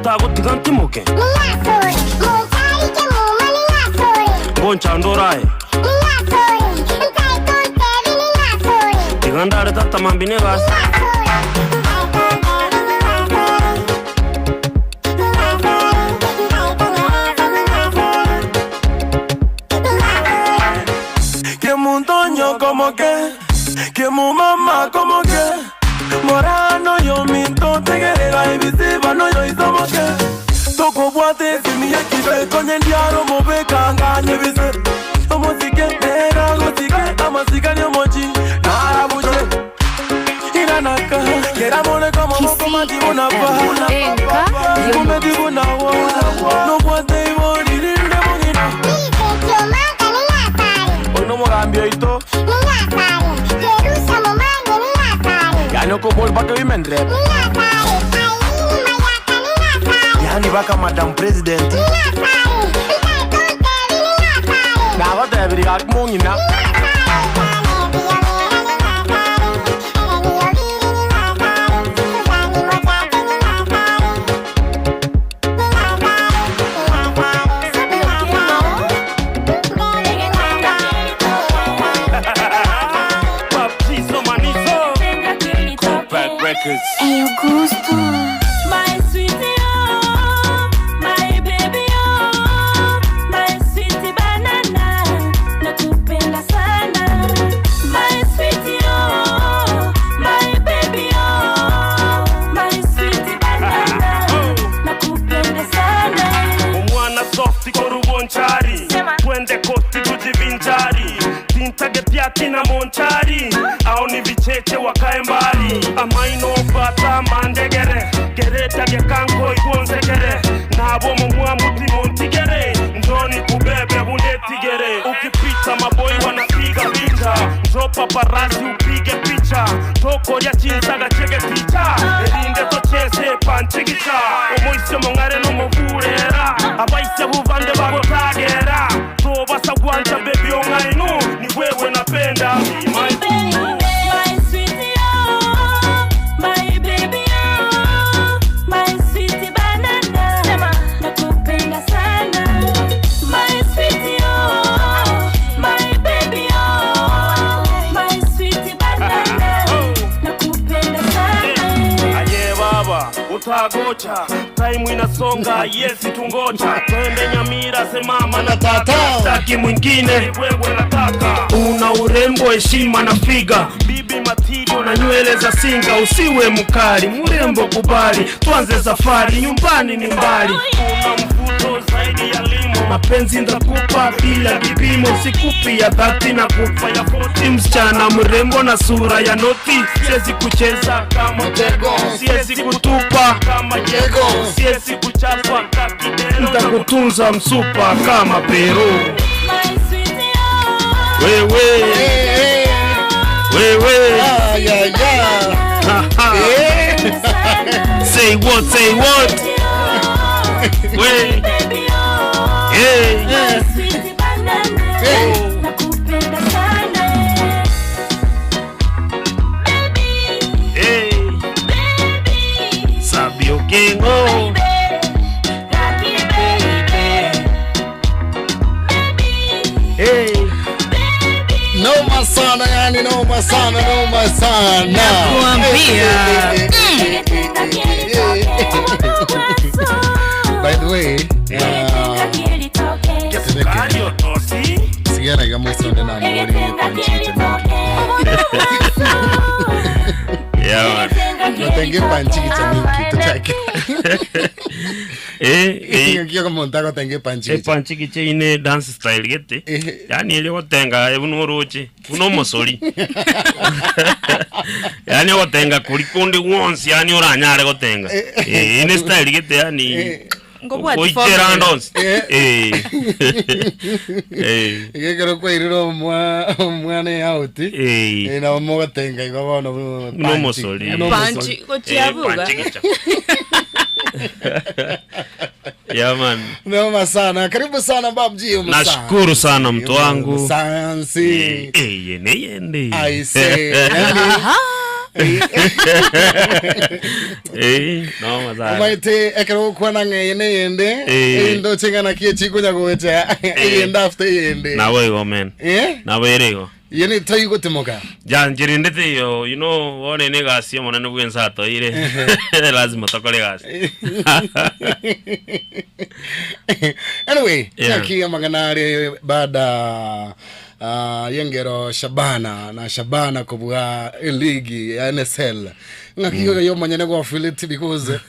Otagotiga ntimoke? Ngonchande orae? Tiga ndare tata mambia negasi. Kemunto como que, kemumama como que, Morano yo minto tegerera ebisiba noyo isomoke Tokobwate esimi yekibe konye ndiaro mobekanganye bise Omosike nera gosike amasikani omochi narabuche Iranaka keramore como mokomati bunapa Kumeti bunawa Nobwate iboririnde mung'ina Oino omogambi oito Yani okobolba ke women rep Yani baka madam president Nagotebiri gaki mong'ina Baptizo manizo. Compact Records. Eyo gusto. My sweetie, oh, my baby, oh, my sweetie banana, nakupenda sana. My sweetie, oh, my baby, oh, my sweetie banana, nakupenda sana. Omwana soft korubonchari Sema. twende kosti tujivinjari tintage pyatina monchari ao ni vicheche wakae mbali amaino bata mandegere geretage kanko igonzegere nabo mumwamuti montigere njoni kubebe bunetigere ukipita maboi wanapiga picha njo paparasi upige picha tokorya chinsaga chege ticha erinde tochese panchigicha omoise mong'are nomobulera abaise buvande bagotagera tobasa gwancha bebi ong'ainu ni wewe napenda My boo. My sweetie, oh, my baby, oh, my sweetie banana, nakupenda sana. My sweetie, oh, my baby, oh, my sweetie banana, nakupenda sana. Aye baba utagocha taimu inasonga yesi tungoja twende Nyamira semama na tata taki mwingine wewe nataka una urembo heshima na figa bibi matirio na nywele za singa usiwe mkali mrembo kubali tuanze safari nyumbani ni mbali una mvuto zaidi ya limo mapenzi ndakupa bila kipimo sikupi ya dhati na kupa ya foti msichana mrembo na sura ya noti siwezi kucheza kama Mtego. siwezi kutupa kama Jego. siwezi kuchapa ntakutunza msupa kama Peru My sweetie, oh, wewe Eh, eh. wewe Ah, ya, ya. Ha, ha. Eh. say what say what we baby, oh, hey my sweetie banana, Hey. nakupenda sana. Baby, hey baby. Sabio Kingo hey Noma sana yani, noma sana, noma sana. Nakuambia. Eh, eh, eh, eh, eh, eh. By the way, Sukari otosi sigara iga musonde na muri panchiche yeah man Notenge panchiche mingi tuchake. eh eh Kio kama ntako tenge panchiche. epanchiki cheine dance style gete Eh. yani eri ogotenga buna oroche buna omosori yani ogotenga kori konde gwonsi yani oranyare gotenga Eh, ine style gete yani Ngobwati goitera formula. ande onsi Eh. Eh. Eh. Igekero kwairire omwa omwana out. Eh. Eh na mogotenga igo bono Buna omosori. Panchi Eh, gochiabuga. panchikicha. Yeah, man. Noma sana. Karibu sana Babji Musa. Nashukuru sana mtu wangu. Sayansi. Eh, yene yende. I say. Yani, Aha. Eh, noma sana. Omaete ekero gokwana ng'a eye neyende Eh. eyende oche ng'a naki echikonya gocha eyende after eyende Nabo igo men. Eh? Nabo ere igo. Eye netari gotimoka Ja ncherendete iyo you know bono ene egasi omonene bwense atoeire lazima tokore egasi. Anyway, Yeah. ng'aki amang'ana are baada ah, y'engero Shabana na Shabana kobua eligi ya NSL ng'aki mm. yo monyene gwa feel it because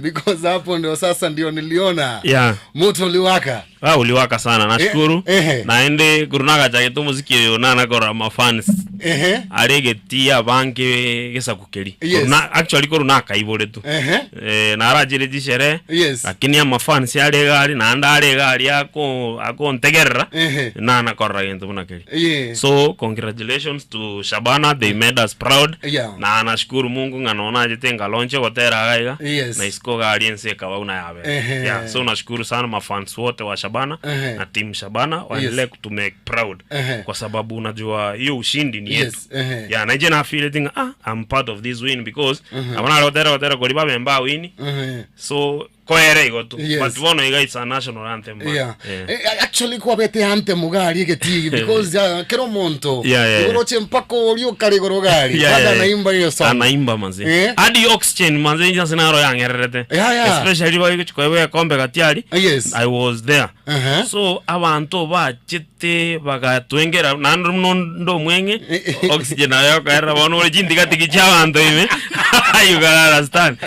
because hapo ndio sasa ndio niliona Yeah. moto uliwaka. Ah, uliwaka sana nashukuru. Eh, ehe. Naende korwa nagachagete omosiki oyo nanakora amafans Ehe. are egetii abange gesaku keri. Yes. Korwa na- actually korwa nakaiboretwe. Ehe. Eh, narachire chisherehe Yes. lakini amafans are iga aria naende are iga aria ako akontegerera Ehe. nanakorora gento buna keria. Yeah. So congratulations to Shabana they made us proud. Yeah. Na nashukuru Mungu ng'a nonya nachete nkaloncha ogotera iga iga Yes. na isiko iga aria ense ekaba buna yabere. Ehe. Yeah, so nashukuru sana mafans wote wa Shabana Ehe. na team Shabana waendelee Yes. kutumake proud Ehe. kwa sababu unajua hiyo ushindi ni yetu. Yes. Ehe. Yeah, na inche na feel it ng'a ah, I'm part of this win because abana bare gotera gotera kori babe mbawini Ehe. so koere igo tu Yes. but bono iga it's a national anthem man. Yeah. Yeah. Eh, actually kwabete anthem gari egetigi because uh, kero omonto Yeah, yeah, yeah. igoro mpaka oria okare igoro gari Yeah, bado yeah, yeah. anaimba hiyo song anaimba manze Eh? hadi oxygen manze inche naro yang'ererete Yeah, yeah. especially bagochikoebwa ekombe gati aria Yes. I was there Uh-huh. so abanto bachete bagatwengera naende buna onde omweng'e oxygen nayo yokoerera bono ore chintigatigi chia abanto ime you can understand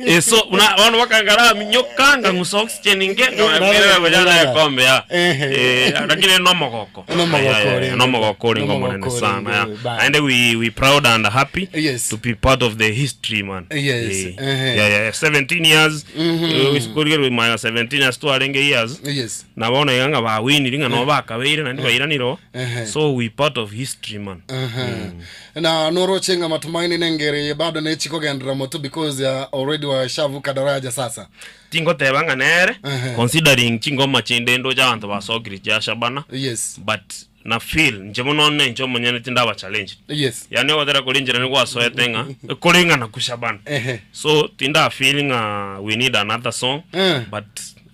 Eh, so buna bono bakangara minyoka ngang'usa oxygen inke nkamerera gocha na ekombe ya Ehe. Eh, lakini nomogoko Nomogoko Yeah, yeah, yeah. orenge. Nomogoko orenge Nomogoko omonene sana orenge, yeah. bye. And we proud and happy Yes. to be part of the history man. Yes. Eh, Ehe. yeah, yeah. 17 years mm -hmm. 17 years twarenge years Yes. na bono iga ng'a bawiniri ng'a nabo bakabeire naende bairanire oo Ehe. so we part of history man. Uh-huh. Na noroche ng'a matumaini nengere bado nechikogenderera moto because uh, already washavuka daraja sasa. Tingoteba ng'a nere Ehe. considering chingoma chinde ndoche abanto basokire chia Shabana Yes. but na feel inche mono one inche omonyene tindaba challenged. Yes. Yaani ogotera kore enchera nigo gwasoete ng'a ekore ng'a naku Shabana. Ehe. So tinda feel ng'a we need another song Eh. but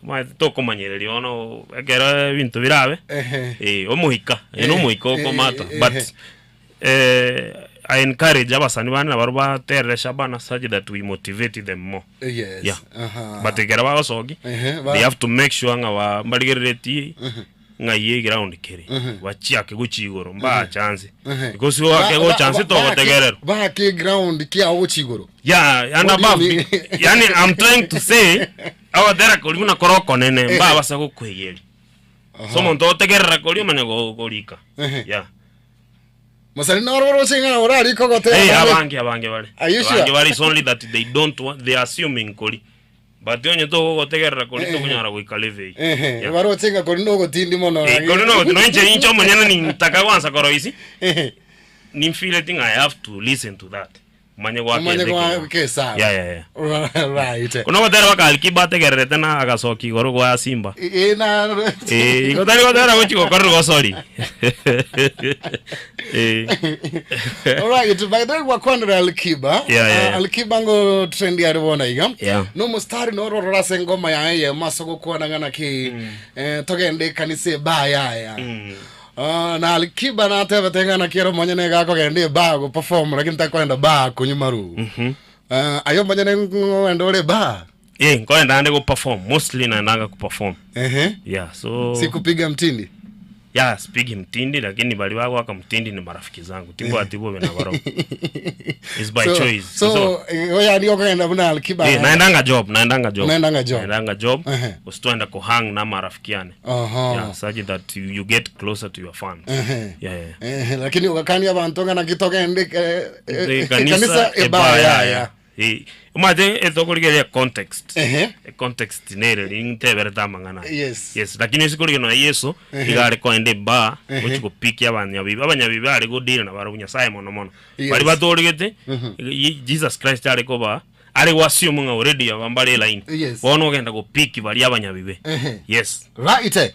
omanyete tokomanyereria bono ekero ebinto birabe Ehe. eh, omoika eye na omoika Eh, okomata eh, but eh. eh, I encourage abasani bande nabarobwo baterere Shabana such that we motivate them more. Yes. Yeah. Aha. But ekero bagosokia Ehe, ba- they have to make sure ng'a ba mbarigereretie ng'ai eground kere bachiake gochia igoro mbache anse because oake gocha anse togotegererwa Baake eground kiao gochia igoro. Yeah, and What do you above mean? yani I'm trying to say ogotera koria buna kore okonene mbabasa gokoiyeria so omonto otegerera koria omanye gorika Ehe. yeah Mosani noro oroche ng'a orarike ogotera Hey, naende- abange abange bare Are you sure? abange bare it's only that they don't want they are assuming kori but onye togogotegerera kori tokonyara goika level eyio Ehe, Yeah. baroche ng'a kori nogotindi mono. Eh, kori no no inche inche omonyene nintaka gwansa koroisi Ehe. nimfeeleti ng'a i have to listen to that Omanye goaka Omanye ende goaka kegima. esabu. Yeah, yeah, yeah. Right. Kono gotera baka Alikiba ategererete na agasokia igoro goa Simba. Eh, na Eh, igo tari gotera gochi gokorera gosori. Eh. Alright, by the way gwakwanire Alikiba. Yeah, yeah, yeah. Ah, Alikiba ngo trend yari bono iga. Yeah. No mustari noro rorase ngoma yaye eyemo ase ogokwana ng'a naki eh, togende ekanisa ebaa yaya. Ah, na Alikiba natebete ng'a naki ere omonyene iga akogenda ebaa go perform lakini takoenda baa konywa maru. Ah, aye omonyene ng'oenda ore ebaa? Eh, nkoenda ande go perform mostly naendanga ku perform. Ehe. Yeah, so Sikupiga mtindi. Yeah, sipigi mtindi lakini bali bagoaka mtindi ni marafiki zangu. Timbwati bobe na barobwo. It's by so, choice. So, eh, oya nigo okogenda buna Alikiba. Eh, naendanga job, naendanga job. Naendanga job. Naendanga job. Ehe. Gose twaenda kuhang na marafiki ane. Oho. Yeah, such that you, you get closer to your fans. Ehe. Yeah, yeah. Eh, lakini ogakania abanto ng'a naki togende eh, eh, The ekanisa ebaa yaya. Eh, omanyete etokorigereria context. Ehe. Context nere rinteberete amang'ana aya. Yes. Yes, lakini ase korigereria nonya Yeso iga are koenda ebaa gochi gopikia abanyabibe. Abanyabibe are godeal na barabwo Nyasaye mono mono. Yes. Baria batoregete, Jesus Christ are koba. Are go assume ng'a already aba mbare elaini. Yes. Bono ogenda go pick baria abanyabibe. Ehe. Yes. Right.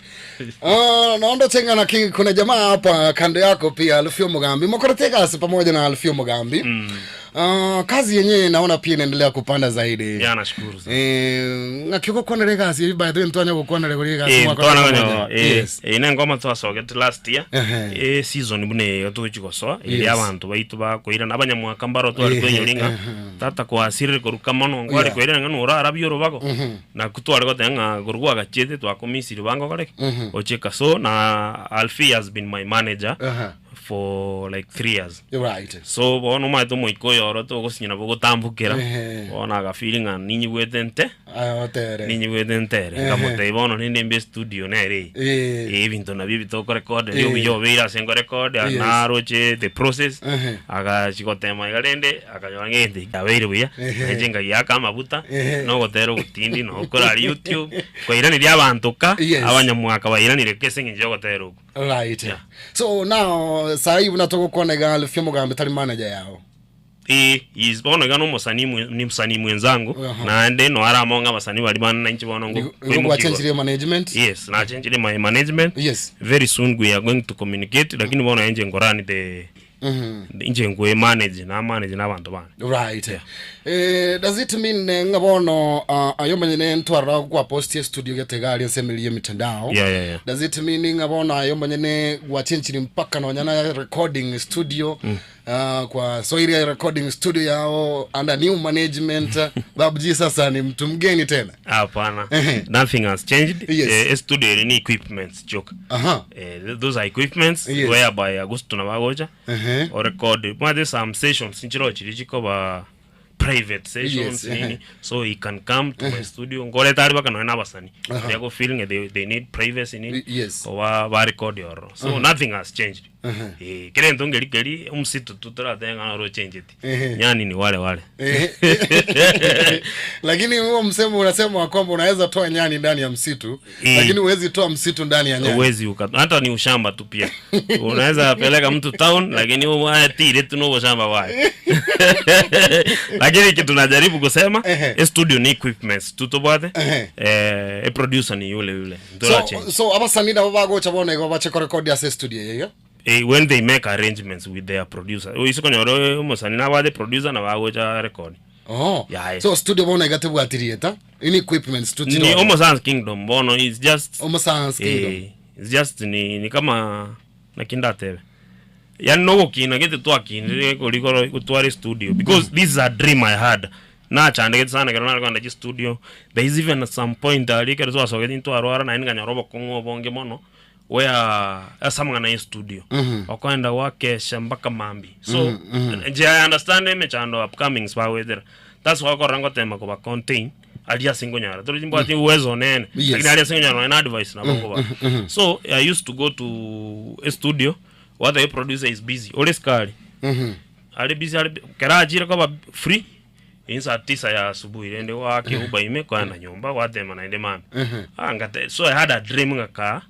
Naondo chengana ki kuna jamaa hapa kando yako pia Alfio Mugambi. Mkorete kazi pamoja na Alfio Mugambi. Kazi yenyewe naona pia inaendelea kupanda zaidi. Yeah, nashukuru sana. Eh, ng'aki ogokwanera egasi eri by the way ntwanya gokwanera kori egasi Eh, mwaka ntwana pamoja. konyo, eh, Yes. eh, ne ngoma twasogete last year Ehe. eh, season buna eye togochi gosoa eri Yes. abanto baito bakoirana abanyamwaka mbaro tware Ehe, twenyori ng'a ehe. tata kwasirire koruka mono nkware Yeah. koirana ng'a norarabie orobago naku tware goteba ng'a korwa gwagachiete twakomisiri bango okore ki? Oche so na Alfie has been my manager Aha. for like 3 years Right. so bono omanyete omoika oyo oro togosinya nabo gotambokera Ehe. bono agafeel ng'a ninyigwete nte Aya otere. ninyigwete ntere Ehe. nkamotebia bono rende mbe studio nere eye Eh. Eh, ebinto nabio ebi tokorecord Eh. erio obuya obeire ase nkorecord Yes. naroche the process Ehe. agachi gotema iga rende akanyora ng'a egento eki kiabeire buya Ehe. nainche nkagiaka amabuta Ehe. nogotera obotindi nogokora youtube kwairaneria abanto ka Yes. abanyamwaka bairanire ka ase eng'encho ya ogotera okwo Right. Yeah. So now sahi buna togokwana iga Alfio Mugambi tari manager yao. Eh, is bono iga nomosanii mwe- ni msanii mwenzangu Aha. naende no are among abasanii baria bane nainche bono ngo- Igo koimokia gwachenchirie management. Yes, nachenchire my management. Yes. Very soon we are going to communicate lakini bono inche nkorani the inche nkwe manage na manage na abanto bane. Right. Eh, does it mean eh, ng'a bono uh, ayo manyene ntwarora gwa post ye studio gete gari ase emeri ye mitandao. Yeah. Does it mean ng'a bono ayo manyene gwachenchiri mpaka nonya na recording studio kwa soiria recording studio yao under new management Babji sasa ni mtu mgeni tena. Hapana. Ehe. Nothing has changed. Yes. Eh, studio eri ni equipments joke. Aha. Eh, those are equipments Yes. whereby Augusto nabagocha Ehe. or record. Mwate some sessions nchiro chiri chikoba private sessions Yes, nini ehe. so he can come to my studio ngoreta ari baka nonya na abasani they go feeling they need privacy nini Yes. oba ba record oro so nothing has changed eh kere ento ngeri keri omusitu tu toratebe ng'a noro ochengeti Ehe. nyani ni wale wale Eh. Lakini huo msemo unasema kwamba unaweza toa nyani ndani ya msitu Eh. lakini huwezi toa msitu ndani ya nyani. Huwezi uka hata ni ushamba tu pia unaweza peleka mtu town lakini tire tu no ushamba wae lakini kitu najaribu kusema Ehe. e studio ni equipments tutobwate Ehe. eh e producer ni yule yule Ntora So, change so abasanii nabo bagocha bono igo bache korekodi ase studio yeyo eh, when they make arrangements with their producer oisikonyora omosani nabwate producer nabagocha record Oh. Yeah, yeah. So studio bono iga tebwatirie ta ini equipments ni tutiro Homo Science Kingdom bono is just Homo Science Kingdom. eh, it's just ni kama nakindatebe yani nogokina gete twakinire korikoro gotware studio because this is a dream I had nachandegete sana ekero nare kogenda chistudio there is even some point aria ekero twasogete intwarwara naende nkanyora obokong'u obonge mono where ase amang'ana ya estudio okoenda gwakesha mpaka mambia so nche I understand emechando upcomings bagwetera that's why okorora ngotema koba contain aria ase nkonyara tore chimbwati uwezo onene Yes. lakini aria ase nkonyara nonye na advice nabo nkoba so I used to go to a studio what the producer is busy ore skari are busy are kera achire koba free in saa tisa ya asubuhi rende wake uba ime kwenda nyumba gwatema naende mambia ah ngate so I had a dream ngaka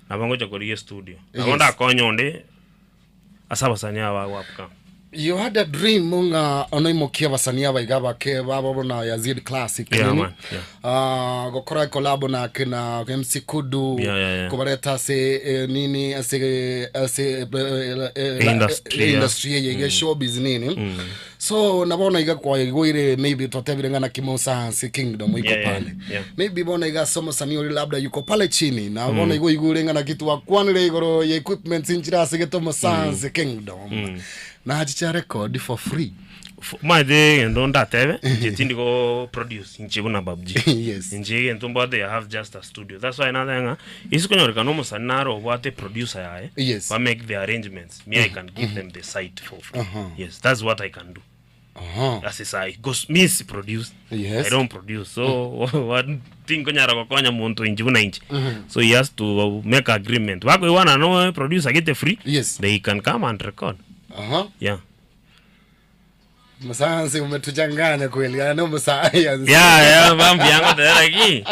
nabo ngocha korigia studio nabo Yes. ndakonya onde ase abasani aba gwapka You had a dream ng'a onoimokia abasani aba iga bake babo bona Yazid Classic Yeah, nini? man, yeah. Ah, gokora collab na kina MC Kudu Yeah, yeah, yeah. kobareta ase eh, nini ase ase eh, eh, eh, Industry, eh, yeah. industry eye iga showbiz nini so nabona iga kwaigwire maybe twatebire ng'a na Kimo Science Kingdom iko Yeah, yeah, pale yeah. maybe bona iga somo sani ori labda yuko pale chini na bona igo igure ng'a na kitu wakwanire igoro ya equipment inchira ase getomo Science Kingdom na achicha record for free maete egento ndatebe inche tindi go produce inche buna babji Yes. inche egento mbwate I have just a studio that's why nateba ng'a ase konyorekana omosani nare obwate producer yaye Yes. ba make the arrangements me I can give them the site for free yes that's what I can do Aha. ase sai because me si produce Yes. I don't produce so one thing konyara gokonya monto inche buna inche so he has to make agreement bakoiwana no producer gete free Yes. they can come and record Aha. yeah Msayansi umetuchanganya kweli. Yaani msayansi. Yeah, yeah, bambi yangu tena ki.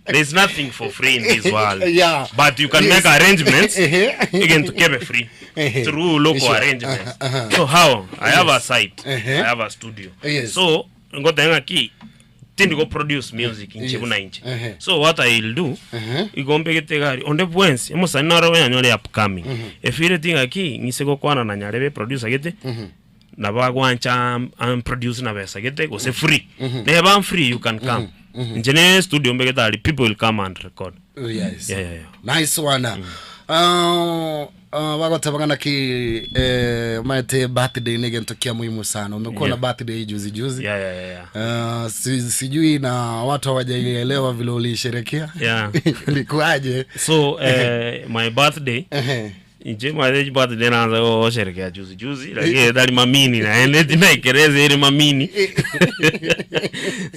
There's nothing for free in this world. Yeah. But you can Yes. make arrangements Ehe. again to keep it free Ehe. through local Sure. arrangements. Uh-huh. So how? I have a site. Ehe. I have a studio. Yes. So Ngoteba ng'aki, tindi go produce music inche Yes. buna inche. Ehe. So what I will do, Ehe. igo mbegete egari, onde bwensi, omosani naro onyanyore upcoming, efeeleti ng'aki, ng'ise gokwana na nyarebe producer gete, nabo agwancha am- am produce na besa gete, gose free. Neba free you can come. Inche ne studio mbegete aria, people will come and record. Oh, yes. Yeah, yeah, yeah. Nice one. Bagoteba ng'a naki omanyete birthday ne egento kia muhimu sana. Umekuwa na Yeah. birthday juzi juzi. Yeah, yeah, yeah, yeah. Sijui na watu hawajaielewa vile uliisherekea. Yeah. Ilikuwaje? So my birthday Ehe. inche my birthday naanza gosherekea juzi juzi lakini etari mamini naende tinaikerese ere mamini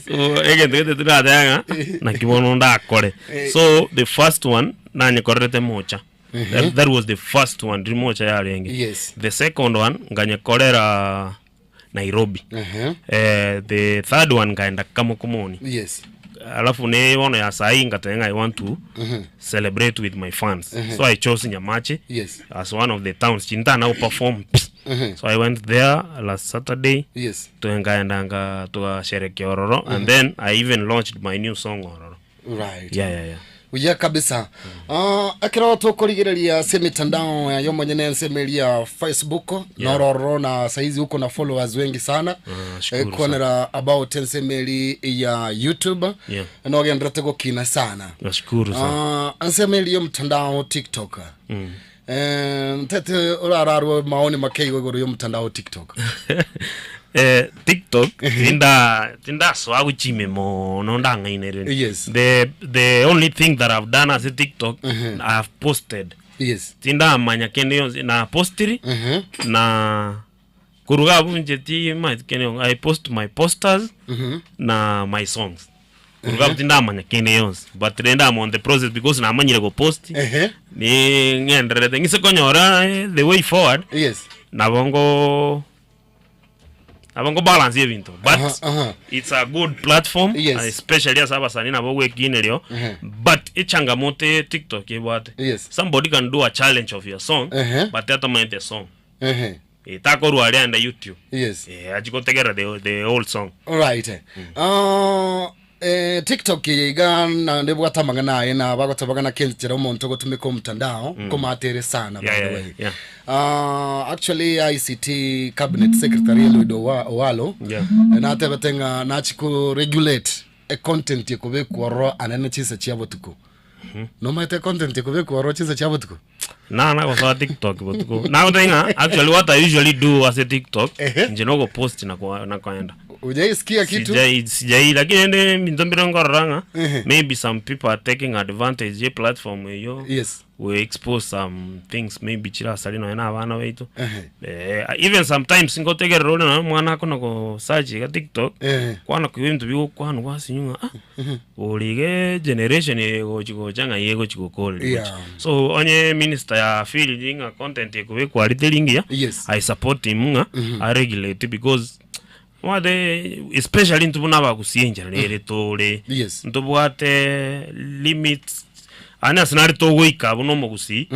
so egento gete tinateba ng'a naki bono ndakore so the first one nanyekorerete mocha that was the first one ndiri mocha yarenge Yes. the second one nganyekorera Nairobi Ehe. The third one nkaenda Kamokomoni Yes. alafu ne bono ya sahi ngateba ng'a I want to celebrate with my fans so I chose Nyamache Yes. as one of the towns chintana go perform so I went there last Saturday Yes. tuengaenda nga tugasherekea ororo and then I even launched my new song ororo Right. yeah, yeah, yeah. Buya kabisa. Ekero tokorigereria ase emitandao ya omonyene ensemo eria ya Facebook nororo na saizi uko na followers wengi sana. Shukuru Ekonera about ensemo eri ya YouTube Yeah. nogenderete gokina sana. Nashukuru sana. Ensemo eri ya omotandao TikTok. Ntete orararwe maoni makeigo igoro ya omotandao TikTok. TikTok tinda tindasoa gochime mono ndang'ainereri. Yes. The only thing that I've done ase TikTok I have posted. Yes. Tindamanya kende yonsi na postiri na koruga abwo inche timaeti kende yonsi I post my posters na my songs. Koruga abwo tindamanya kende yonsi but rende I'm on the process because namanyire gopost Ehe. ni ng'endererete ng'ise konyora the way forward Yes. nabo ngo nabo ngo balance ebinto but Aha, aha. it's a good platform Yes. especially ase abasani nabo ogwekinerio but echangamoto eye tiktok ebwate Yes. somebody can do a challenge of your song Ehe. but atamaete song Ehe. Takorwa aria aenda youtube Yes. achi gotegerera the whole song. Alright. TikTok eye iga naende ebwate amang'ana aye na bagoteba ng'a naki enchera omonto ogotumeka omotandao nkomatere sana by Yeah, the yeah, way. yeah. Actually ICT cabinet secretary Eliud Owalo Yeah. natebete ng'a nachi ko regulate e content ekobekwa ororo anene chinsa chia botuko. Nomaete content ekobekwa ororo chinsa chia botuko? Nana gosoa TikTok botuko. Nagoteba ng'a actually what I usually do ase TikTok Ehe. inche nogopost na kwa- na koenda. Hujaisikia kitu? Sijai sijai lakini ende ebinto mbire nkorora ng'a Ehe. maybe some people are taking advantage ye platform eyio Yes. we expose some things maybe chirasari nonya na abana baito. Ehe. Even sometimes ngotegerera ore nonya omwana akona go search iga TikTok Ehe. kwana koigwa ebinto bigokwanwa gwasinywa ng'a ah bori iga egeneration eye egochi gocha ng'ai egochi gokoreri gochi. Yeah. So onye minister ya field ng'a content ekobekwa aria teri ngiya Yes. I support him ng'a aregulate because omanyete especially intwe buna abagusii enchera nere tore Yes. ntobwate limits aande ase nare togoika buna omogusii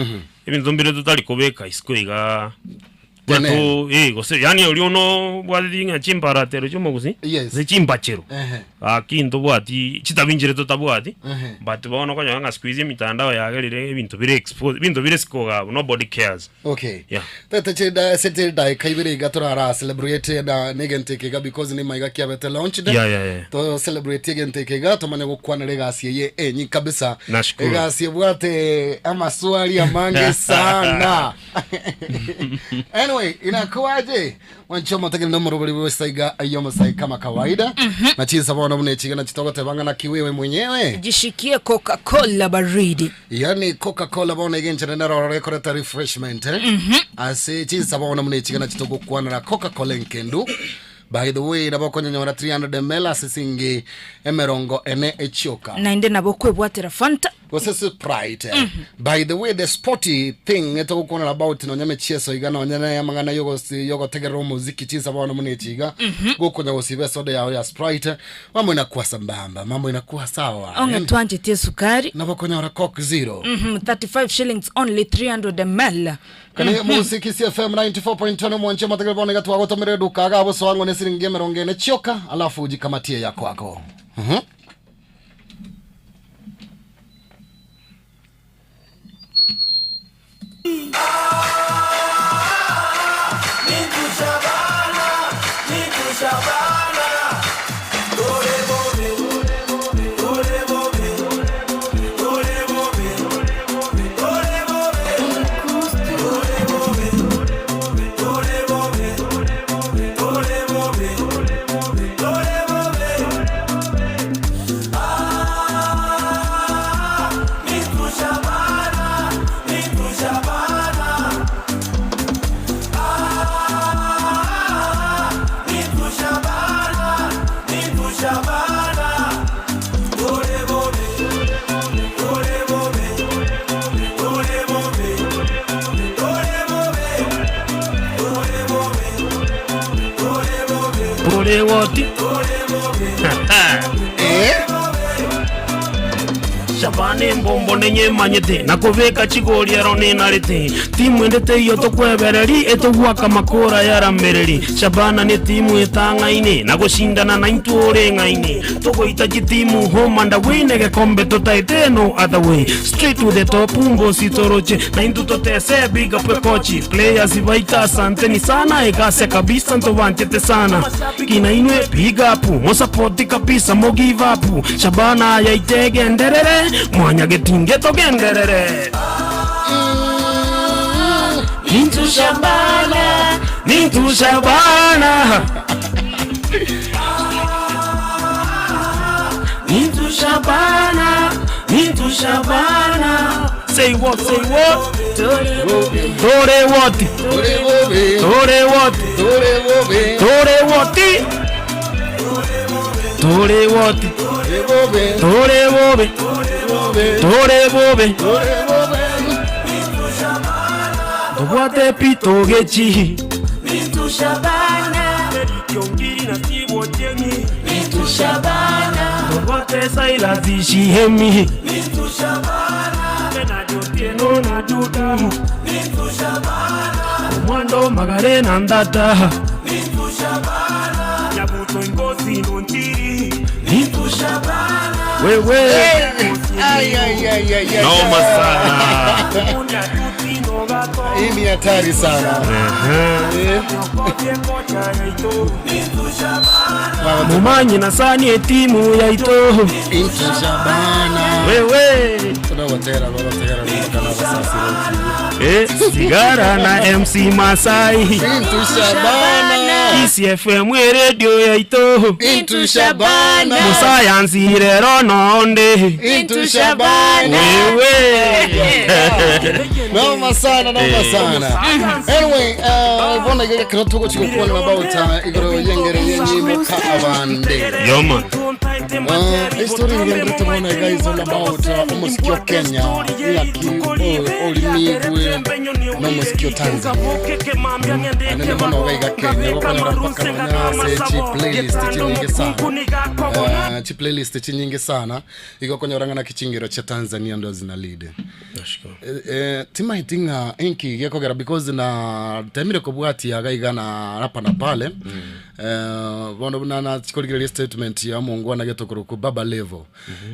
ebinto mbire totari kobeka isiko igaa Buna Jenene. to eh gose yaani oria ono obwateti ng'a chimbaratero chia omogusii Yes. gose chimbachero Ehe. gaki ntobwati chitabi nchire totabwati Ehe. but bono okonyora ng'a siku hizi emitandao yagerire ebinto bire exposed ebinto bire isiko iga abwo nobody cares. Okay. Yeah. Tete chida ase chidaika ibere iga torara celebrate na negento eke iga because ni maiga kiabete launched. Yeah, yeah, yeah. To celebrate egento eke iga tomanye gokwanera egasi eye enyi kabisa. Nashukuru. Egasi ebwate amaswali amange sana. Anyway, inakuwaje? Mwancho motegere no morobori bwesaiga ayo masai kama kawaida. Na chinsa bono buna echiga na chitogoteba ng'a naki wewe mwenyewe. Jishikie Coca-Cola baridi. Yani Coca Cola bono egenchera nero ororo ekoreta refreshment eh? Ase chinsa bono buna echiga na chitogokwanera Coca Cola enkendu. By the way nabo okonyonyora 300 ml ase singi emerongo ene echioka. Naende nabo okwebwatera Fanta. Gose Sprite. By the way, the sporty thing etogokwanera about nonya mechieso iga nonya na amang'ana yogosi yogotegerera omoziki chinsa bono buna echi iga gokonya gosiba esoda yao ya Sprite mambo inakuwa sambamba mambo inakuwa sawa Onge Yani, twanchetie esukari. nabo konyora Coke Zero. 35 shillings only 300 ml. Kane muziki CFM 94.1 mwanche mategere bono iga twagotomire eduka iga bosoango ne siringi emerongo ene chioka alafu ujikamatie ya kwako. Ore woti. Eh? Shabani mbombo nenyemanyete na kobeka chigori ero ninarete timu ende teiyo tokwebereri etogwaka makora yaramereri Shabana ni timu etang'aine na goshindana na intwe ore ng'aine togoita chitimu home and away negekombe totaete no other way straight to the top mbosi toroche na intwe totese big up kochi players baita asanteni sana egase kabisa ntobanchete sana kina inwe big up mosapoti kabisa mo give up Shabana yaitegenderere mwanyagetinge togenderere Nintu Shabana, Nintu Shabana, Nintu Shabana, Nintu Shabana. Say what, say what? Tore what? Tore bobe. Tore what? Tore bobe. Tore what? Tore what? Tore bobe. Tore bobe. Tore bobe. Tore bobe. Tobwate pito gechi. Nintu Shabana. Nintu Shabana. Tobwate saila zishihemi. Nintu Shabana. Otieno na Juda. Nintu Shabana. Omwando magare na ndata. Nintu Shabana. Nyabuto ingozi nonjiri Nintu Shabana. Wewe. Ay, ay, ay, ay, ay. Noma sana. Hii ni hatari sana. Eh. Baba, Mumanyi na sani etimu yaito. Intu Shabana. Wewe. Tunabatera, babatera mpaka na basasiro. Eh, sigara na MC Masai. Intu Shabana. ECFM radio yaito. Intu Shabana. Musayansi rero nonde. Intu Shabana. Wewe. Noma sana, noma sana. Anyway, bona igere kero tugo chikukwana about igoro yengere yenyimo ka abande. Yoma. History ngendrete bona guys all about omusikio Kenya yaki olimigwe n'omusikio Tanzania. Anene bono gaiga Kenya gokonyora mpaka nonya ase chi playlist chinyinge sana. Chi playlist chinyinge sana igokonyora ng'ana kichingero cha Tanzania ndo zina lead. Timaiti ng'a enki gekogera because na temire kobwatia gaiga na hapa na pale bono buna nachikorigereria statement ya mongwana getokoruku Baba Levo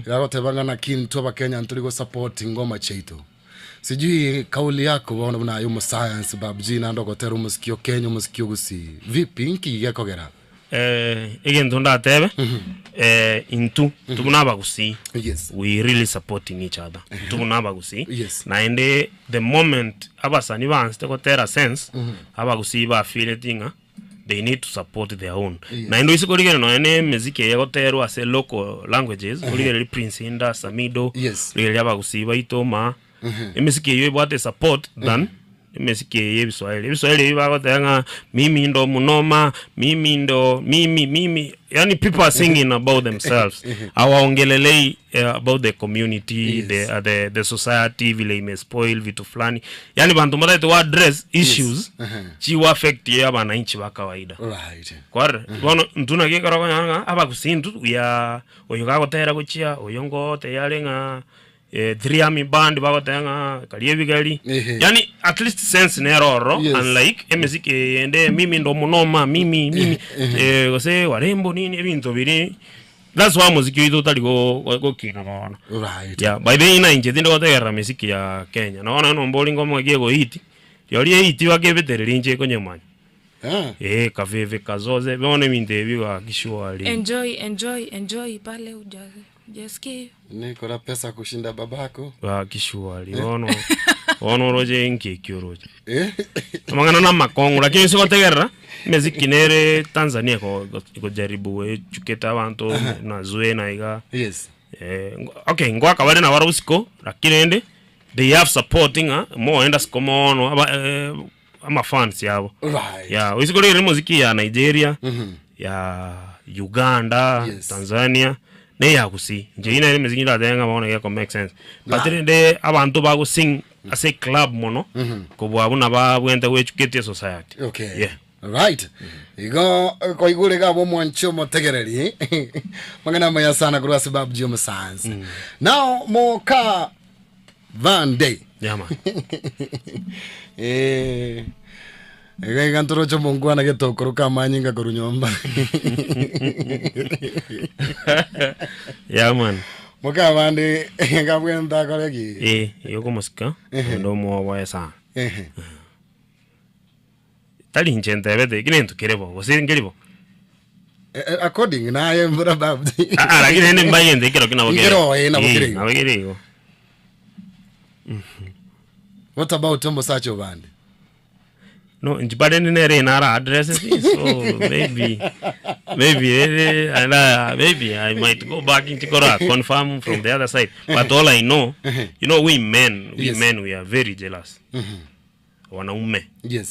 gagoteba ng'a naki intwe abakenya nturi go support ngoma chiaito sijui kauli yako bono buna aye omosayansi Babji naende ogotera omosikio Kenya omosikio gusii vipi nki gekogera Egento ndatebe intu tubuna abagusii Yes. we really supporting each other tubuna abagusii Yes. naende the moment abasani bansete gotera sense abagusii bafeeleti ng'a they need to support their own naende oise korigereria nonya na emiziki eye egoterwa ase local languages origereria Prince Inda Samido Yes. origereria abagusii baito ma emiziki eywo ebwate support than Emesiki eye ya ebiswahili, ebiswahili ebi bagoteba ng'a mimi ndo mnoma, mimi ndo mimi mimi, yani people are singing about themselves hawaongelelei about the community Yes. the society vile imespoil vitu fulani, yani banto mbataete go address issues chigo affect ya abananchi ba kawaida. Kwarora? Bono intwe naki ekero okonyora ng'a abagusii intwe we are oyo gagotera gochia, oyo ngotebia are ng'a Three Army Band bagoteba ng'a karia ebigari. Ehe. Yani at least sense nere ororo Yes. unlike emesiki eye ende mimi ndo omonoma mimi mimi gose warembo nini ebinto biria that's why omosiki oito otari go- go- gokina bono. Yeah, by the way na inche tindi gotegerera mesiki ya Kenya nonya nonye nombori ngoma ki egohit, rirorio ehit bakebetereria inche ekonyemanya. Ah. Eh, kaveve kazoze bono ebinto ebi gaki surely. Enjoy enjoy enjoy pale uja hujasikia hiyo. Niko na pesa kushinda babako. Gaki surely bono bono oroche inki ekio oroche. Eh? Amang'ana na amakong'u lakini ase gotegerera emeziki nere Tanzania eko ekojaribu goechukete abanto na Zuena iga. Yes. Eh, okay ngoaka bare nabarabwo isiko lakini rende they have support ng'a moenda isiko mono aba amafans yabo. Yeah, oise korigereria emoziki ya Nigeria, ya Uganda, Tanzania, na eya Gusii. Inche eyio nere emeziki ndatebe ng'a bono egeko make sense. But rende abanto bagosing ase eclub mono, kobua buna babwenerete goeducate esociety. Yeah. Right. Igo kwaigure iga abwo omwanchi omotegereri mang'ana amaya sana korwa ase Babji omosayansi. Now moka Van Day. Yeah, man. Eh, iga iga ntoroche omongwana getokoroka amanyinga korwa nyomba. Yeah, man. Moka abande ngabwenta akore ki? Eh, igo okomosika, naende omoboe sana. Ehe. Tari inche ntebete, eki nento kere bo, gose nkeri bo? Eh, eh, according naye mbura babji. Ah, ah, lakini rende mbae egento ekero ki nabo kere. Nkero, eh, nabo Eh, kere igo. nabo kere igo. What about omosacha obande? No, inche barende nere nara address so maybe maybe ere and maybe I might go back inche kora confirm from the other side. But all I know, you know we men, we men we are very jealous. Wanaume. Yeah.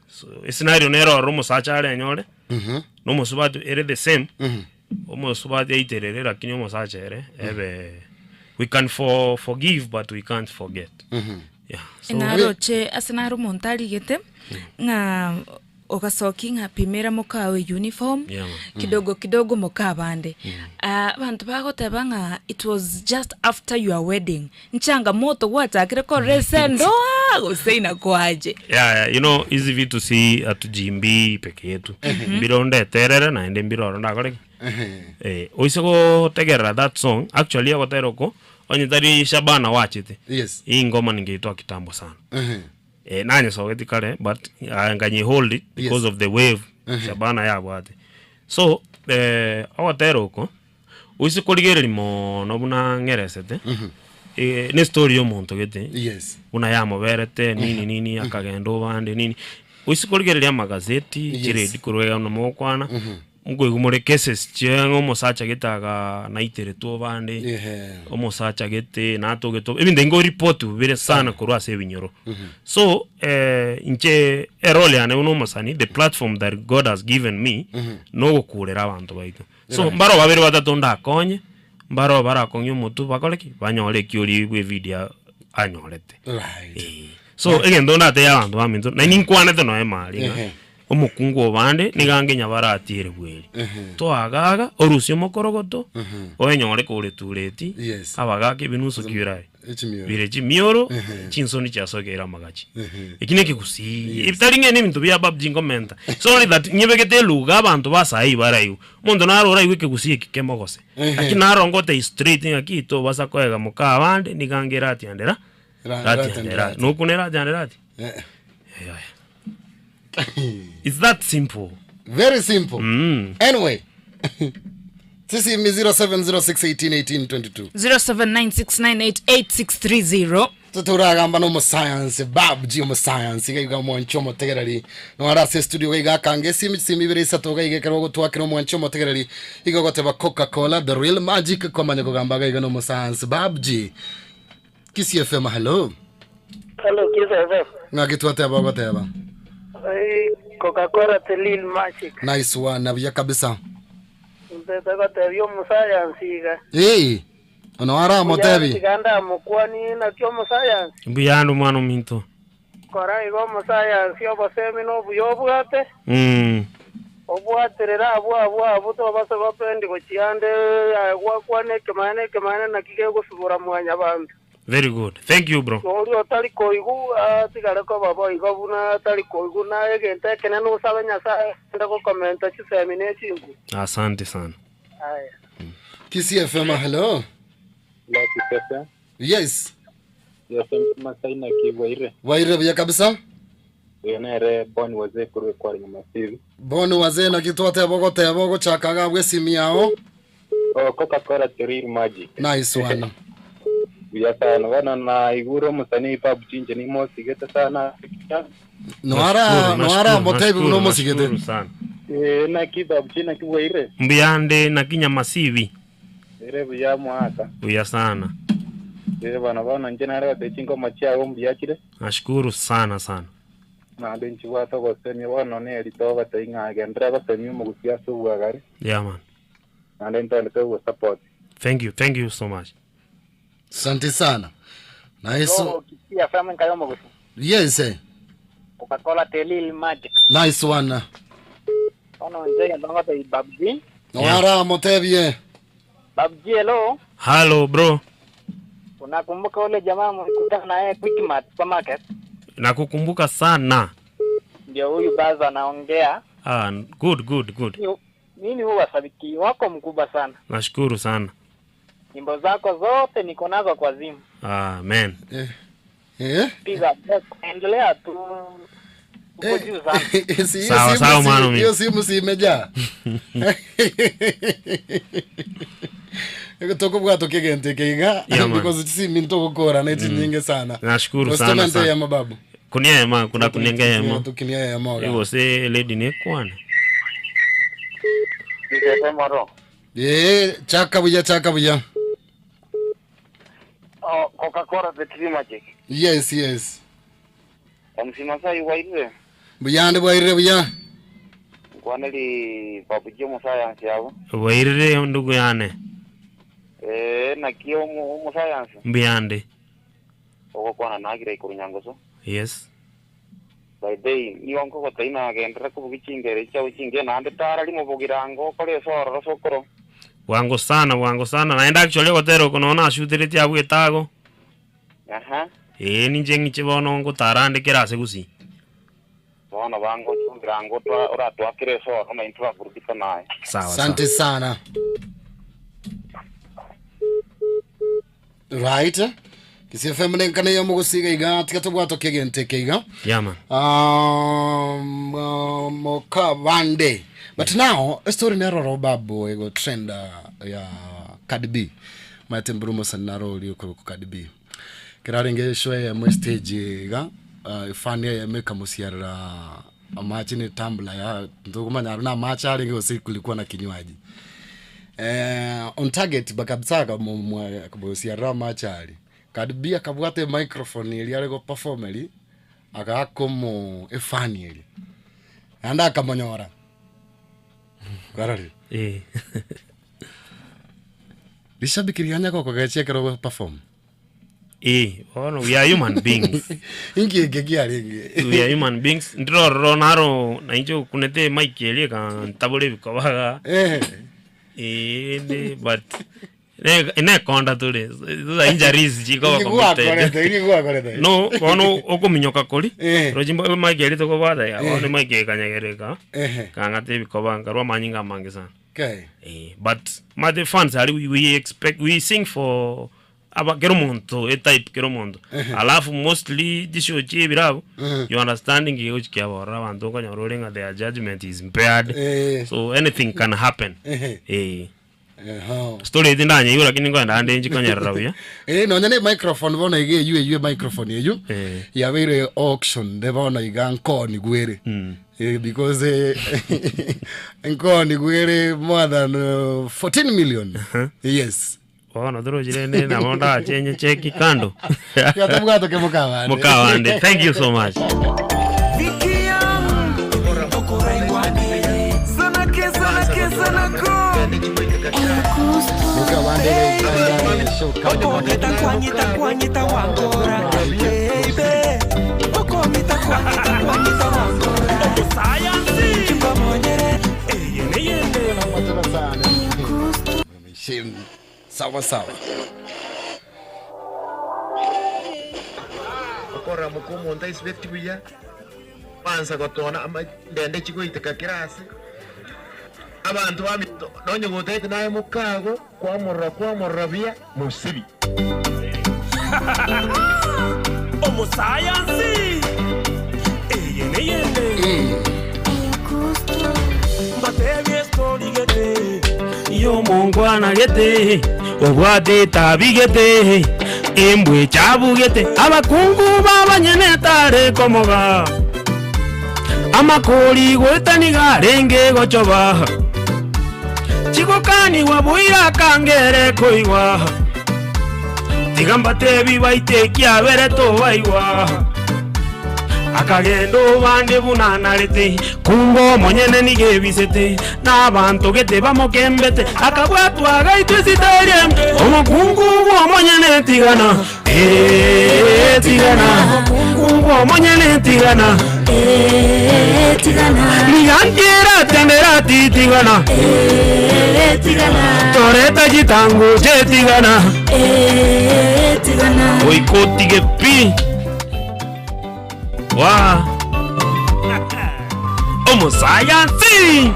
So escenario nere ororo omosacha arenyore, na omosubati ere the same, omosubati aiterere lakini omosacha ere ebe we can for, forgive but we can't forget. Yeah. So Naroche ase naro omonto arigete ng'a ogasokia ng'a pimera mokawe uniform Yeah, man. kidogo kidogo mokabande. Ah, abanto bagoteba ng'a it was just after your wedding Nchangamoto gwachakire korora ase endoa gose inakwache? Yeah, yeah, you know hizi vitu si hatujiimbii peke yetu mbiro ndeterere naende mbiro oro ndakore ki eh, oise gotegerera that song actually ogotera oko onye tari Shabana wachete hii ngoma ningeitoa kitambo sana eh, nanyesogeti kare but ah, nkanyihold it because of the wave Shabana yabwate so eh, ogotera oko Oise korigereria mono buna ng'eresete, ne story y'omonto gete, Yes. buna yamoberete nini nini akagenda obande nini. Oise korigereria amagazeti, Yes. chiredi korwa iga buna mogokwana, nkoigwa more cases chia ng'a omosacha gete aga naiteretwe obande, Ehe. omosacha gete natogete ebinto ebi nkoripoti bire sana korwa ase ebinyoro. So inche erole yane buna omosani, the platform that God has given me, nogokurera abanto baito. So mbaro babere batato ndakonye, mbaro barakong'ie omotwe bakore ki? Banyore eki oria bwe evidio anyorete. Eh. So egento ndatebie abanto baminto, naende ninkwanete nonya emari ng'a, Ehe. omokungu obande nigo ange nyabaratiere bweri. Toagaga, orusie omokorogoto, oenyore kore tureti, Yes. abagaka ebinusu kibirai. Echimioro. Bire chimioro, chinsoni chiasokeire amagachi. Eki nekegusii. Ebi tari ng'a nebinto bia babji nkomenta. It's only that nyebegete eluga abanto ba saii baraigwe. Omonto naro oraigwe ekegusii eki kemogose. Lakini naro ngotebi straight ng'aki tobasa koega moka abande nigo ange eratiandera, Ra- ratiandera. ratiandera. Nokuna eratiandera ati? Eh. Yaya. It's that simple. Very simple. Anyway. Sisi 0706181822. 0796988630 Tũtũragamba no mũsayansi Babji omusayansi gaiga omwanchi omotegereri noara ase studio gaiga akanga esimi chisimi ibere isato gaiga ekero ogotwakera omwanchi omotegereri igo ogoteba Coca Cola the real magic kwamanya kogamba gaiga no omosayansi Babji Kisii FM hello. Hello, Kiss FM. Ng'aki twateba ogoteba. Hey, Coca-Cola the Lil Magic. Nice one, buya kabisa. Ntete gotebia omosayansi iga. Ee, ono aramotebi. Tiga ndamokwani naki omosayansi. Mbuyande omwana ominto. Kora igo omosayansi obosemi na obuya obwate. Mm. Obwaterere abwo abwo abwo tobase gopendi gochia ande aye gwakwana ekemaene ekemaene naki gegosubora mwanyabanto. Very good. Thank you bro. Na oria otari koigwa atigare koba boigo buna atari koigwa, na egento ekenene osabe Nyasae agende gokomenta chisemi ne chinguru. Asante sana. Aya. Kisii FM, hello. Hello, Kisii FM. Yes. Yes, MC Masai naki bwaire. Bwaire buya kabisa. Oyo nere Boni Wazee korwa ekware Nyamasibi. Boni Wazee naki twateba ogoteba ogochaka iga abwo esimi yao. Oh, Coca-Cola the real magic. Nice one. Buya sana. Bono naigure omosanii PUBG inche nimosigete sana. Noara Nashukuru, noara nashukuru, motebi buna nashukuru, omosigete. nashukuru sana. Eh, naki PUBG naki bwaire. Mbuyande naki Nyamasibi. Ere buya mwaka. Buya sana. Eh, bono bono inche nare goteba chingoma chiago mbuya chire. Nashukuru sana sana. Naende nchibwate ogosemia bono neri togotebi ng'a genderera gosemia omogusia ase obwagare. Yeah man. Naende ntogende togosupport. Thank you, thank you so much. Asante sana. Nice. Hello, Kisii FM nkayo omogusi. Yes. eh. Coca-Cola Telil Magic. Nice one. Bono inche egento ngotebi Babji. Noara motebie. Babji hello. Hello bro. Unakumbuka ule jamaa mlikutana naye Quickmart supermarket? Nakukumbuka sana. Ndio huyu Baza anaongea. Ah, good good good. Mimi huwa shabiki wako mkubwa sana. Nashukuru sana. Nyimbo zako zote niko nazo kwa simu. Amen. Eh. Eh? Piga endelea tu. Uko juu sana. Si hiyo Sawa, simu sawa, si- mwana mimi. Hiyo simu si imejaa. Tokobwata kegente keiga Yeah, man. because simi ntogokora na chinyinge sana. Nashukuru sana Testament sana. ya mababu. Kunia ema, kuna kunenga ema. Tukinia ya moga. Igo se lady nekwane. Kisii FM oro. Eh, chaka buya chaka buya. Oh, Coca-Cola the Tree Magic. Yes, yes. MC Masai waire. Buyande bwairire buya. Nkwaneri Babji omosayansi abo. Bwairire ndugu yane. Eh, naki omosayansi. Mbuyande. Ogokwana nagira ikuru nyangoso. Yes. By day nigo nkogotebia nagenderera kobugia chingero chiao chingiya naende tara rimo bogirango okore ase ororo sokoro. Bwango sana bwango sana naende actually ogotera oko nonya nashuteretie abwo etago. Aha. Ee ninche ng'iche bono ngotara ande kera ase gusii. Bono bangochia bogirango twa oratwakere ase ororo naintwe twaburudika naye. Sawa sawa. Asante sana. Right. Kisii FM nenkana ya mugusiga iga tiga tobwato kegente keiga. Yeah man. Um, mokabande. But now a story neroro babu ego trend ya Cardi B. Maete mbrumo sanaro ri ko Cardi B. Kerarenge show ya mo stage iga uh, fan ya meka musiarira amache ne tumbler ya ndokumanya na amache arenge gose kulikuwa na kinywaji. Eh, on target bakabisaka musiarira amache ari. Cardi B akabwata microphone eri are go perform eri agakomo efani eri. Naende akamonyora. Kwarorire? Eh. Rishabiki rianya gokogechia ekero ogo perform. Eh, bono we are human beings. Inki eke kiarenge? We are human beings. Ndirororo naro nainche okunete emic eria ekantabora ebikoba igaa. Eh. Eh, ende but ne nekonda tore those are injuries chikoba Inki committed. gwakorete? Inki gwakorete? No, bono okominyoka koria, Eh. roche mbo emic eria tokobwata iga, bono Eh. emic ekanyegereka, Ehe. ekang'ata ebikoba nkarwa amanyinga amange sana. Okay. Eh, but mate fans aria we, we expect we sing for aba kera omonto etype kera omonto alafu mostly chishow chia ebirabu you understanding gegochi kiaborora abanto okonyora ore ng'a their judgment is impaired Eh. so anything can happen Ehe. eh Ehe. story eti ndanyeigwa lakini nkoenda ande nchikonyerera buya Eh, nonya ne microphone bono iga eywo eywo microphone eywo Eh. yabeire auction de bono iga nkoni gwere Eh, because eh, nkoni gwere more than 14 million yes. Bono torochi rende nabo ndachenye cheki kando. Tiga tobwate ke mokabande. Mokabande. Thank you so much. Mokabande Shin. Sawa sawa. Okorora moka omonto aisibeti buya, kwansa gotona ama ndende chigoiteka kera ase, abanto baminto nonye gotagete naye mokago, kwamorora kwamorora buya, mosibi. Omosayansi eye neyende mbatebie estori gete Y'omongwana gete obwate etabi gete embwa echabugete abakungu babanyene tare komoga amakori goetaniga arenge gochoba Chigokanigwa boira kangere koigwa Tiga mbatebi baite ekiabere tobaigwa Akagenda obande buna anarete Kumbe omonyene nigo ebisete Na abanto gete bamokembete Akabwatwa agaitwa esitari embe Omokungu bw'omonyene tigana Eeh tigana Omokungu bw'omonyene tigana Eeh tigana. Niga nkiratendera titigana Eeh tigana. Toreta chitanguche tigana Eeh tigana. Goika otige pi Waa Omosayansi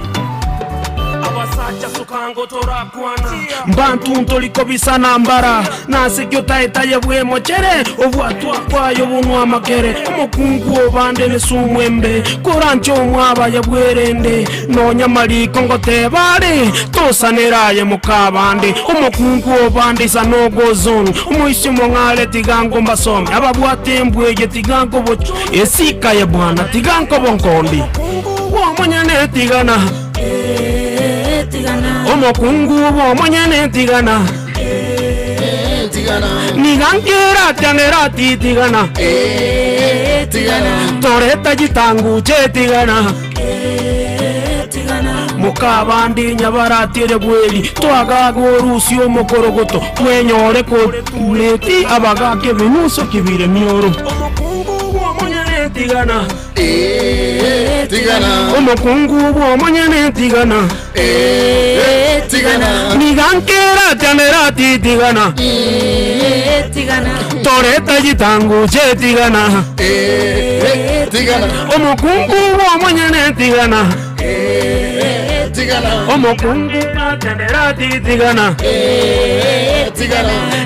Abasacha sukango torakwana Mbantu ntori kobisana mbara Nase ki otaetaye bw'emochere Obwatwa kwaye obonwa amakere Omokungu obande nesumu embe Koranche omwabaye bwerende Nonya amariko ngoteba are Tosanera aye mokabande Omokungu obande isa nogozon Omoisia omong'are tiga ngombasome Ababwate embwa eye tiga nkobochwe Esika ye bwana tiga nkobonkondi Omokungu bw'omonyene tigana Omokungu bw'omonyene tigana Niga nkeratianera titigana Toreta chitanguche tigana Mokabande nyabaratiere bweri Twagaga orusie omokorogoto Bwenyore kotureti abagaka ebinuso kibire mioro Omokungu bw'omonyene tigana Omokungu bw'omonyene tigana Niga nkeratianera titigana Toreta chitanguche tigana Omokungu bw'omonyene tigana Omokungu batianera titigana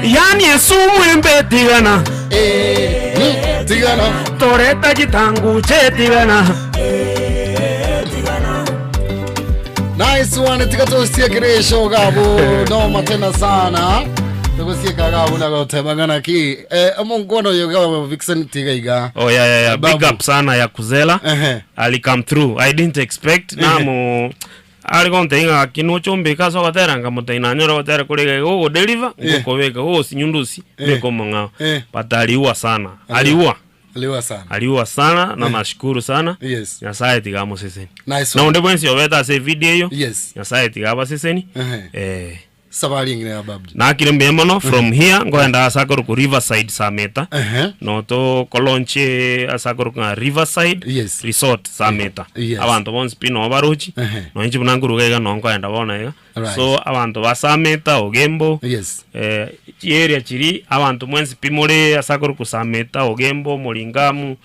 Yani esumu embe tigana Toreta chitanguche tigana Nice one tiga tosiekere show gabo noma tena sana togosieka gabo na goteba ng'ana ki eh omonkono oyo gabo Vixen tiga iga Oh yeah yeah yeah. Big Babu. up sana ya kuzela. Ali come through. I didn't expect namu ari gontebia ng'a gaki noche ombeke ase ogotera nkamotebia nanyore ogotera kore iga iga ogodeliver Eh. ngokobeka ogosinyundusi Eh. mbeke omong'ao Eh. but aliua sana aliua Aliua sana aliua sana na nashukuru sana Yes. nyasaye tiga amoseseni Nice na one. onde bwensi obete ase evideo eyo Yes. nyasaye tiga abaseseni Ehe. eh Safari engine ya babji. Nakire mbuya mono from here nkoenda ase akorokwa Riverside Sameta Ehe. no tokolonche ase akorokwa ng'a Riverside Yes. Resort Sameta Yes. abanto bonsi pi noo barochi Ehe. nonya inche buna nkoruga iga noo nkoenda bono iga Right. so abanto ba Sameta Ogembo Yes. eh, chiarea chiria abanto mwensi pi more ase akorokwa Sameta Ogembo Moringamu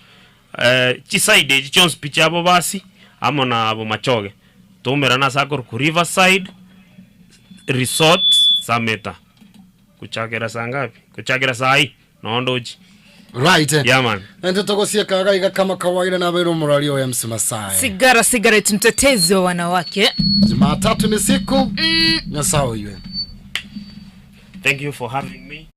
eh, chiside echi chionsi pi chia Bobasi amo na Bomachoge toumerane ase akorokwa Riverside Resort Sameta kuchakera saa ngapi? Kuchakera saa hii noo ndochi. Right. Yeah man. Naintwe togosieka iga iga kama kawaida nabeire omorwari oyo MC Masai. Sigara cigarette mtetezi wa wanawake. Jumatatu ni siku. Nyasaye oywe. Thank you for having me.